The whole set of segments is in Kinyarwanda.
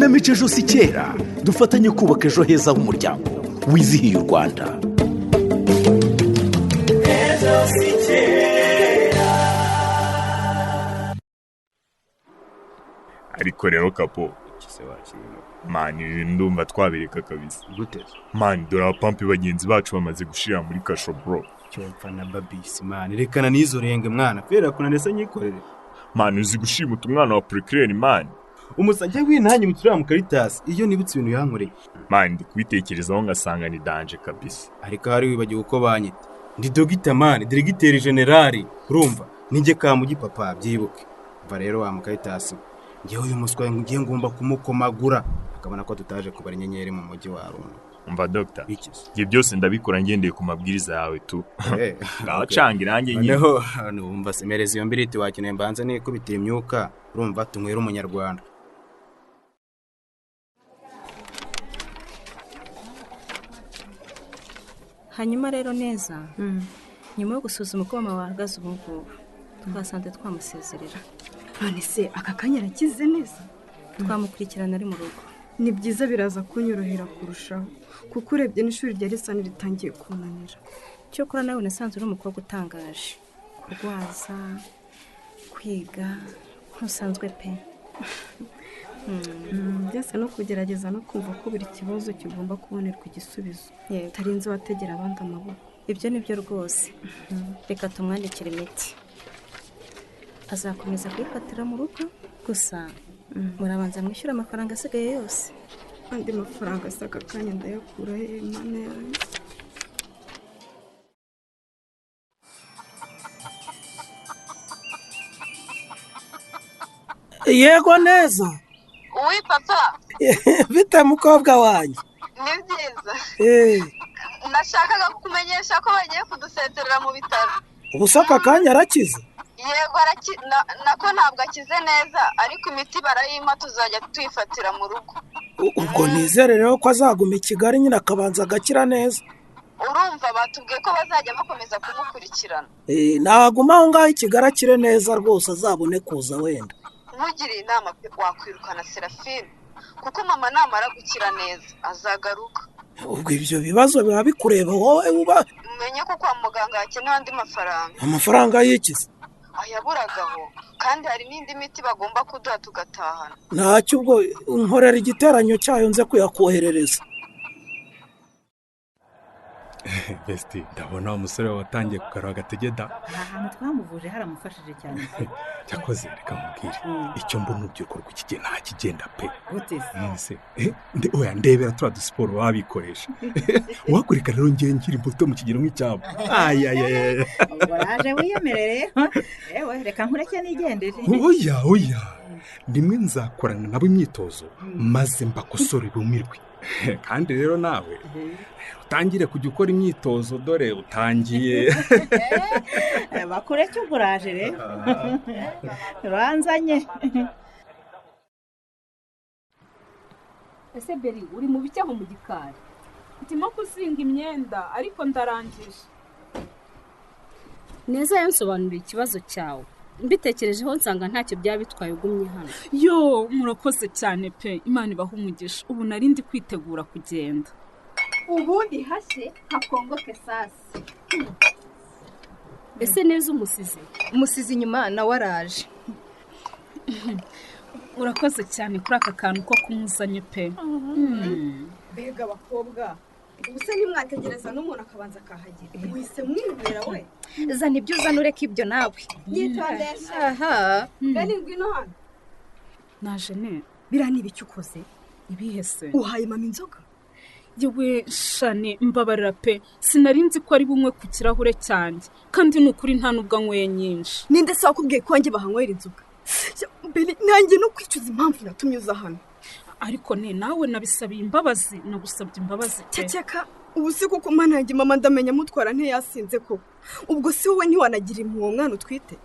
Ikinamico Ejo Si Kera, dufatanye kubaka ejo heza h'umuryango wizihiye u Rwanda. Ejo Si Kera. Ariko rero kapo, man, ibi ndumva twabireka kabisa. Gute? Man, dore abapampe bagenzi bacu bamaze gushira muri kasho, bro. Cyopfa na babisi, man, rekana n'izo renge mwana, kubera kunanesa nyikorere. Man, uzi gushimuta umwana wa procureur, man? Umusajya w'intanyi muturira mu Caritas, iyo nibutse ibintu yankoreye. Man, ndi kubitekerezaho ngasanga ni danger kabisa. Ariko hari wibagiwe uko banyita. Ndi dogita, man, directeur général, urumva? Ninjye kamugi papa, byibuke. Umva rero wa mu Caritas, ngewe uyu muswa ngiye ngomba kumukomagura akabona ko tutaje kubara inyenyeri mu mujyi wa Rundo. Umva doctor, Iki se? ibyo byose ndabikora ngendeye ku mabwiriza yawe tu. Ngaho canga irange nyine. Noneho numva semereza iyo mbiriti wakeneye, mbanze nikubitira imyuka, urumva, tunywera umunyarwanda. Hanyuma rero neza, nyuma yo gusuzuma uko mama bahagaze ubu ngubu, twasanze twamusezerera. None se aka kanya arakize neza? Twamukurikirana ari mu rugo. Ni byiza, biraza kunyorohera kurushaho, kuko urebye n'ishuri rya risani ritangiye kunanira. Cyokora nawe nasanze uri umukobwa utangaje, kurwaza, kwiga, ntusanzwe pe. Byose no kugerageza no kumva ko buri kibazo kigomba kubonerwa igisubizo, utarinze wategera abandi amaboko. Ibyo ni byo rwose. Reka tumwandikire imiti, azakomeza kuyifatira mu rugo. Gusa murabanza mwishyura amafaranga asigaye yose. Andi mafaranga asa aka kanya ndayakura he, Mana yanjye? Yego neza. Oui papa. Bite mukobwa wanjye? Ni byiza. Nashakaga kukumenyesha ko bagiye kudusezerera mu bitaro. Ubu se aka kanya arakize? Yego, nako ntabwo akize neza, ariko imiti barayimpa, tuzajya tuyifatira mu rugo. Ubwo nizere rero ko azaguma i Kigali nyine akabanza agakira neza. Urumva batubwiye ko bazajya bakomeza kumukurikirana. Naguma aho ngaho i Kigali akire neza rwose, azabone kuza wenda. Nkugiriye inama pe, wakwirukana Serafine, kuko mama namara gukira neza azagaruka. Ubwo ibyo bibazo biba bikureba wowe uba. Umenye ko kwa muganga hakenewe andi mafaranga. Amafaranga y'ikize? Ayaburagaho, kandi hari n'indi miti bagomba kuduha tugatahana. Ntacyo, ubwo nkorera igiteranyo cyayo nze kuyakoherereza. Bestie, ndabona wa musore watangiye kugarura agatege da. Aha hantu twamuvuje haramufashije cyane. Cyakoze reka mubwire, icyo mbona urubyiruko rw'iki gihe nta kigenda pe. Gute se? None se oya, ndebera turiya dusiporo baba bikoresha. Uwakureka rero ngewe nkiri muto mu kigero nk'icyabo, ayayaya. Ubwo raje wiyemere rero, ewe reka nkureke nigendere. Oya oya, rimwe nzakorana nabo imyitozo maze mbakosore bumirwe. Kandi rero nawe utangire kujya ukora imyitozo, dore utangiye. Bakureke, ubwo uraje rero uranzanye. Ese Beri, uri mu biki aho mu gikari? Ndimo kuzinga imyenda, ariko ndarangije. Neza yansobanuriye ikibazo cyawe, mbitekerejeho nsanga ntacyo byaba bitwaye ugumye hano. Yo, murakoze cyane pe, Imana ibahe umugisha. Ubu nari ndi kwitegura kugenda. Ubundi hashye hakongoke sasi. Ese neza umusizi? Umusizi inyuma, nawe araje. Urakoze cyane kuri aka kantu ko kumuzanye pe. Mbega abakobwa! Ubu se ntimwategereza n'umuntu akabanza akahagera? Muhise mwibwira we. Zana ibyo uzana, ureke ibyo nawe. Yitondesha. Aha. Beni, ngwino hano. Naje ne. Biriya ni ibiki ukoze? Ibihe se? Uhaye mama inzoga? Yewe shane, mbabarira pe, sinari nzi ko ari bumwe ku kirahure cyanjye, kandi ni ukuri nta nubwo anyweye nyinshi. Ninde se wakubwiye ko wanjye bahanywera inzoga? Beni, nanjye no kwicuza impamvu natumye uza hano. Ariko ne, nawe nabisabiye imbabazi, nagusabye imbabazi pe. Ceceka. Ubu si kuko mana yanjye, mama ndamenya mutwara ntiyasinze koko? Ubwo si wowe ntiwanagira impuhwe uwo mwana utwite?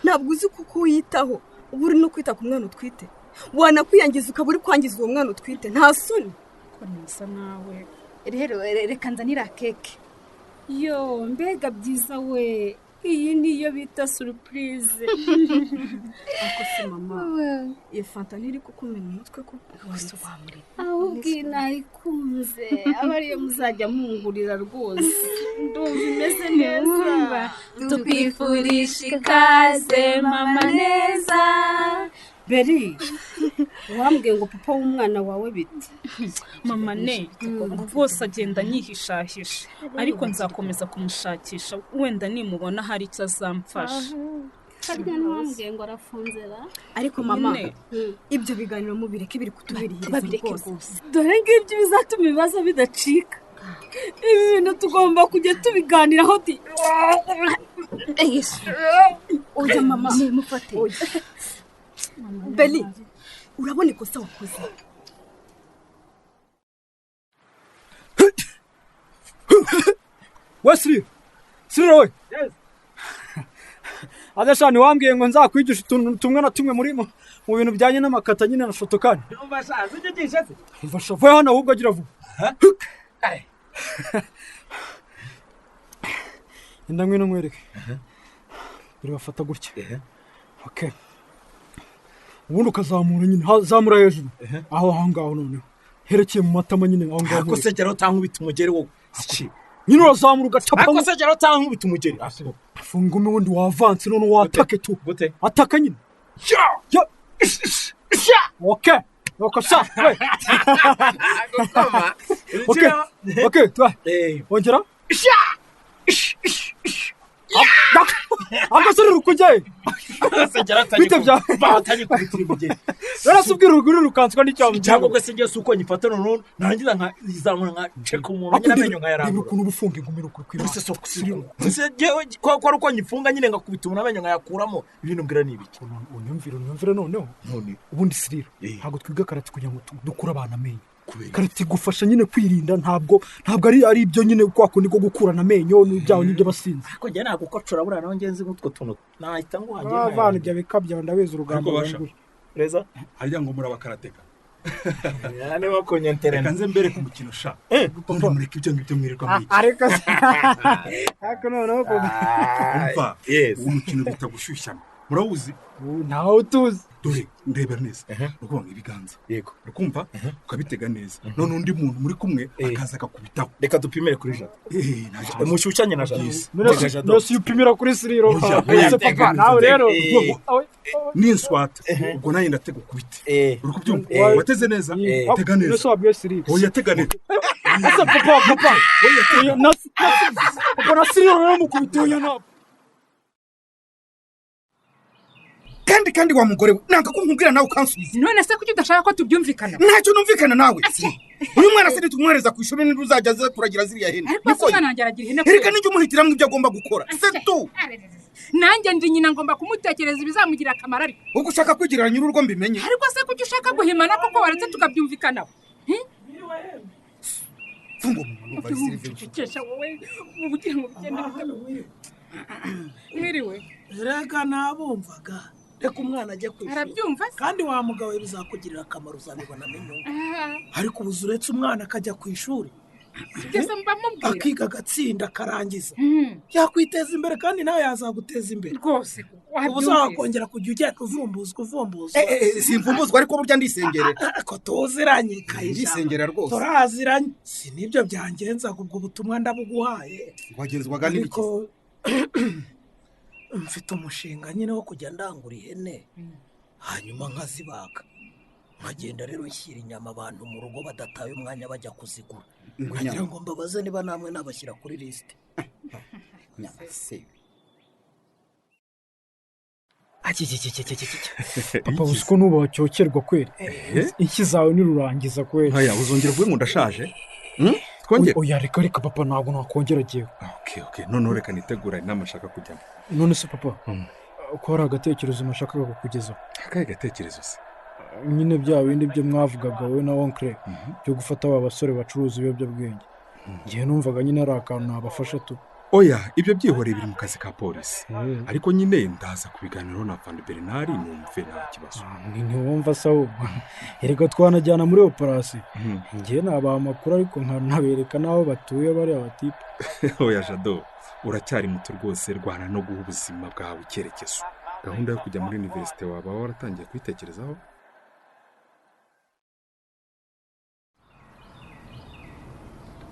Ntabwo uzi kuko uyitaho uba uri no kwita ku mwana utwite, wanakwiyangiza ukaba uri kwangiza uwo mwana utwite, nta soni? Ko nisa nawe. Rero reka nzanira keke. Yo, mbega byiza we! Iyi niyo bita surprise. Ariko se mama, iyo fanta ntiri kukumena umutwe ko wese wamuri. Ahubwo nayikunze, aba ariyo muzajya mungurira rwose. Ndumva imeze neza. Tukwifurisha ikaze mama neza. Beri, wambwiye ngo papa w'umwana wawe biti. Mama ne, rwose agenda anyihishahisha, ariko nzakomeza kumushakisha wenda nimubona hari icyo azamfasha. Harya ntiwambwiye ngo arafunze ra? Ariko mama, ibyo biganiro mubireke biri kutubirihiriza rwose. Dore ngibyo bizatuma ibibazo bidacika. Ibi bintu tugomba kujya tubiganiraho ti. Oya mama, mufate. Beli, urabona ikosa wakoze. Wesley, Siriro we. Yes. Adashani wambwiye ngo nzakwigisha utuntu tumwe na tumwe muri mu bintu bijyanye n'amakata nyine na shotokani. Umva sha, uzigisha se? Umva sha, vuye hano ahubwo agira vuba. Inda ngwino nkwereke. Biri bafata gutya. Okay. Ubundi ukazamura nyine, zamura hejuru. Aho aho ngaho noneho. Herekeye mu matama nyine aho ngaho. Ako se gera utankubita umugeri wowe. Nyine urazamura ugacapa. Ako se gera utankubita umugeri. Funga ume wundi wavanse none watake tu. Gute? Ataka nyine. Ya. Okay. Okay, sha. Okay. Okay, twa. Ongera. Agasore rukujye. Bite bya batanye kubitira umugeri. Narasubwira uruguru rukanswa n'icyamu. Cyangwa ubwo se ngiye suko nyifata none narangiza nka izamura nka ceka umuntu nyine amenyo nkayarambura. Ukuntu ubufunga ingumi rukuri kwibana. Ese soko se jewe ko ari uko nyifunga nyine ngakubita umuntu amenyo nkayakuramo ibintu mbwira ni ibiki. Unyumvire noneho. None ubundi Siriro ntabwo twiga karate kugira ngo dukure abana amenyo. Karate igufasha nyine kwirinda, ntabwo ari ibyo nyine kwa kundi ko gukurana amenyo n'ibyaho n'ibyo basinze. Ariko njye ntabwo ukocora buriya nawe ngenzi nk'utwo tuntu nahita nguhangira. Abana ibyo bikabya ndabizi urugamba rwanguye. Reza harya ngo murabakarateka. Niba konyenterena. Reka nze mbere ku mukino sha. Papa mureke ibyo ngibyo mwirirwa mwiki. Ariko ariko noneho umva uwo mukino bita gushyushyana. Murawuzi? Ntawe utuzi. Dore ndebera neza. Ukuvuga ibiganza. Yego. Ukumva ukabitega neza. None undi muntu muri kumwe akaza akakubitaho. Reka dupimire kuri Jado. Mushyushyanye na Jado. Nose upimira kuri Siriro. Ese papa nawe rero. Ninswata. Ubwo nanjye ndatega ukubite. Uri kubyumva? Wateze neza? Tega neza. Nose wabwiye Siriro. Oya tega neza. Ese papa. Papa na Siriro rero mukubite oya ntabwo. Kandi wa mugore we nanga ko nkubwira nawe ukansubiza. None se kuki udashaka ko tubyumvikana? Ntacyo numvikana nawe. Uyu mwana se nitumwohereza ku ishuri niba uzajya aza kuragira ziriya hene. Ariko se umwana wanjye aragira ihene. Erega nijye umuhitiramo ibyo agomba gukora. Se tu. Nanjye ndi nyina ngomba kumutekereza ibizamugira akamaro ariko. Ubwo ushaka kwigirira nyir'urugo mbimenye. Ariko se kuki ushaka guhimana koko waretse tukabyumvikanaho? Funga umunwa bari Silver. Cecekesha wowe ubugira ngo bigende bite. Mwiriwe. Rega nabumvaga. Reka umwana ajye ku ishuri. Arabyumva se? Kandi wa mugabo we bizakugirira akamaro uzabibonamo inyungu. Ariko ubu uretse umwana akajya ku ishuri. Sibyo mba mubwira. Akiga agatsinda akarangiza. Yakwiteza imbere kandi nawe yazaguteza imbere. Rwose. Ubu uzakongera kujya ujya kuvumbuzwa. Simvumbuzwa ariko burya ndisengerera. Ko tuziranye kayija. Ndisengerera rwose. Turaziranye. Si nibyo byangenzaga ubwo butumwa ndabuguhaye. Wagenzwaga n'ibiki? Mfite umushinga nyine wo kujya ndangura ihene hanyuma nkazibaga nkagenda rero nshyira inyama abantu mu rugo badataye umwanya bajya kuzigura nkagira ngo mbabaze niba namwe nabashyira kuri lisite. Papa uzi ko nuba wacyokerwa kweri. Inshyi zawe nirurangiza kweri. Oya uzongera uvuge ngo ndashaje. Twongere. Oya reka papa ntabwo nakongera agiye. Okay none reka nitegura inama nshaka kujyamo. None se papa ko hari agatekerezo nashakaga kukugezaho. Akahe gatekerezo se? Nyine bya bindi byo mwavugaga wowe na onkre byo gufata aba basore bacuruza ibiyobyabwenge. Ngiye numvaga nyine ari akantu nabafasha tu. Oya ibyo byihoreye biri mu kazi ka polisi. Ariko nyine ndaza kubiganiraho na Van Bernard numve nta kibazo. Ntiwumva se ahubwo. Erega twanajyana muri operasi. Ngiye nabaha amakuru ariko nkanabereka n'aho batuye bariya batipe. Oya Jado, Uracyari muto rwose, rwana no guha ubuzima bwawe icyerekezo. Gahunda yo kujya muri universite waba waratangiye kuyitekerezaho?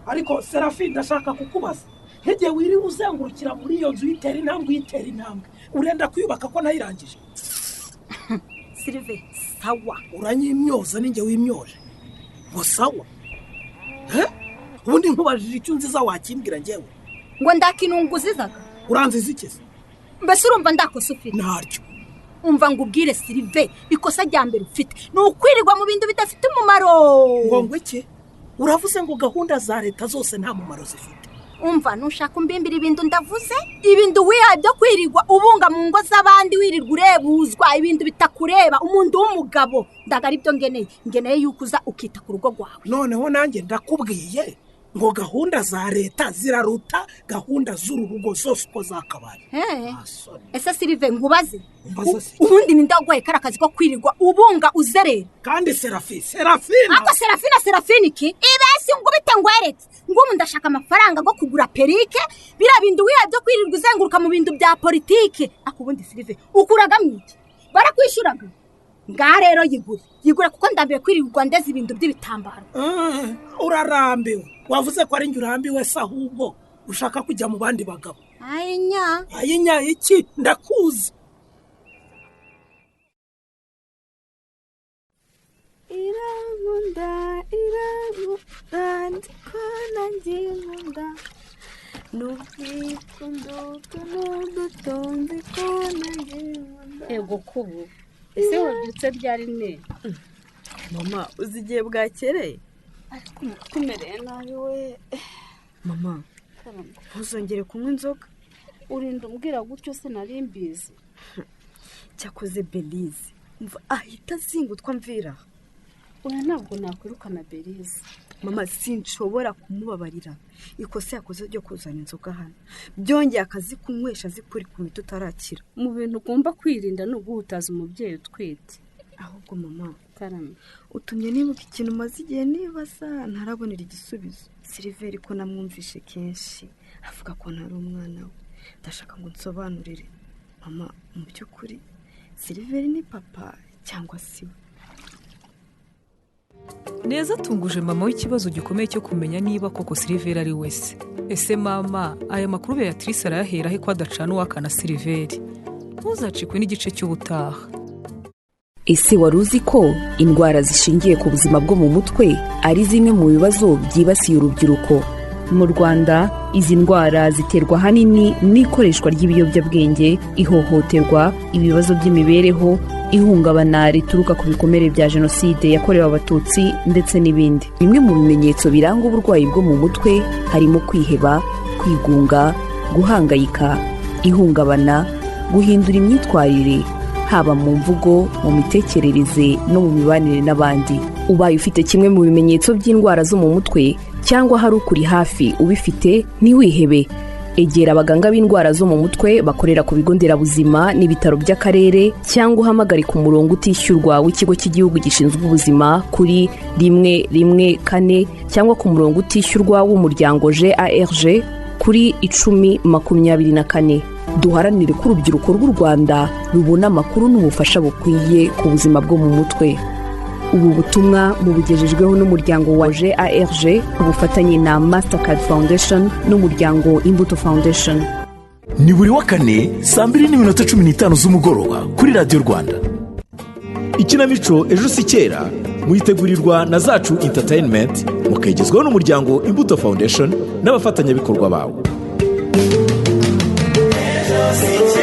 Ariko Serafi, ndashaka kukubaza, nk'igihe wiriwe uzengurukira muri iyo nzu uyitera intambwe uyitera intambwe, urenda kuyubaka ko nayirangije? Sirive, sawa. Uranyimyoza, ninjye wimyoje ngo sawa? Eh? Ubundi nkubajije icyo nziza wakimbwira njyewe? Ngo ndakinunguzizaga. Uranziza iki se? Mbese urumva ndakosa ufite? Ntaryo. Umva ngo ubwire Sirive, ikosa rya mbere ufite ni ukwirirwa mu bintu bidafite umumaro. Ngo iki? Uravuze ngo gahunda za leta zose nta mumaro zifite? Umva, nushaka umbimbira ibintu ndavuze, ibintu wihaye byo kwirirwa ubunga mu ngo z'abandi, wirirwa urebuzwa ibintu bitakureba, umuntu w'umugabo, ndaga ari byo ngeneye. Ngeneye yuko uza ukita ku rugo rwawe. Noneho nanjye ndakubwiye ngo gahunda za leta ziraruta gahunda z'uru rugo zose uko zakabaye. Ese Sirive, nkubaze, ubundi ninde waguhaye kariya kazi ko kwirirwa ubunga uzerera? Kandi Serafi, Serafina. Ako Serafina, Serafina iki? Ibesi ngubite ngwereke. Ngubu ndashaka amafaranga go kugura perike, biriya bintu wihaye byo kwirirwa uzenguruka mu bintu bya politike. Ako ubundi Sirive, ukuraga mu iki? Barakwishyuraga? Ngaha rero yigure. Yigure kuko ndambiwe kwirirwa ndeze ibintu by'ibitambaro. Urarambiwe. Wavuze ko ari njye urambiwe se, ahubwo ushaka kujya mu bandi bagabo. Ayinya. Ayinya iki? Ndakuzi. Irankunda, irankunda, ndiko nanjye nkunda. N'ubwikundo n'uduto, ndiko nanjye nkunda. Ego kubu. Ese wabyutse ryari ne? Mama, uzi igihe bwakereye? Ariko umutwe umereye nabi we. Mama, ntuzongere kunywa inzoga. Urinda umbwira gutyo se nari mbizi. Cyakoze Belize, mva ahita azingutwa mvira. Oya, ntabwo nakwirukana Belize. Mama, sinshobora kumubabarira ikosa yakoze ryo kuzana inzoga hano. Byongeye akazikunywesha azikuri ku miti utarakira. Mu bintu ugomba kwirinda ni uguhutaza umubyeyi utwite. Ahubwo mama, Karame. utumye nibuka ikintu maze igihe nibaza ntarabonera igisubizo. Siliveri ko namwumvishe kenshi avuga ko ntari umwana we. Ndashaka ngo nsobanurire. Mama, mu by'ukuri Siliveri ni papa cyangwa si we? Neza atunguje mama w'ikibazo gikomeye cyo kumenya niba koko Siliveri ari we se. Ese mama, aya makuru Beatrice arayahera he ko adacana uwaka na Siliveri? Ntuzacikwe n'igice cy'ubutaha. Ese wari uzi ko indwara zishingiye ku buzima bwo mu mutwe ari zimwe mu bibazo byibasiye urubyiruko? Mu Rwanda, izi ndwara ziterwa ahanini n'ikoreshwa ry'ibiyobyabwenge, ihohoterwa, ibibazo by'imibereho, ihungabana rituruka ku bikomere bya jenoside yakorewe Abatutsi ndetse n'ibindi. Bimwe mu bimenyetso biranga uburwayi bwo mu mutwe harimo kwiheba, kwigunga, guhangayika, ihungabana, guhindura imyitwarire haba mu mvugo, mu mitekerereze no mu mibanire n'abandi. Ubaye ufite kimwe mu bimenyetso by'indwara zo mu mutwe cyangwa hari ukuri hafi ubifite, ntiwihebe. Egera abaganga b'indwara zo mu mutwe bakorera ku bigo nderabuzima n'ibitaro by'akarere, cyangwa uhamagare ku murongo utishyurwa w'ikigo cy'igihugu gishinzwe ubuzima kuri 114 cyangwa ku murongo utishyurwa w'umuryango GARG kuri 1024. Duharanire ko urubyiruko rw'u Rwanda rubona amakuru n'ubufasha bukwiye ku buzima bwo mu mutwe. Ubu butumwa bubugejejweho n'umuryango wa GARG ku bufatanye na Mastercard Foundation n'umuryango Imbuto Foundation. Ni buri wa kane 2:15 z'umugoroba kuri Radiyo Rwanda. Ikinamico Ejo si kera muyitegurirwa na Zacu Entertainment, mukayigezwaho n'umuryango Imbuto Foundation n'abafatanyabikorwa bawo. Ejo si kera.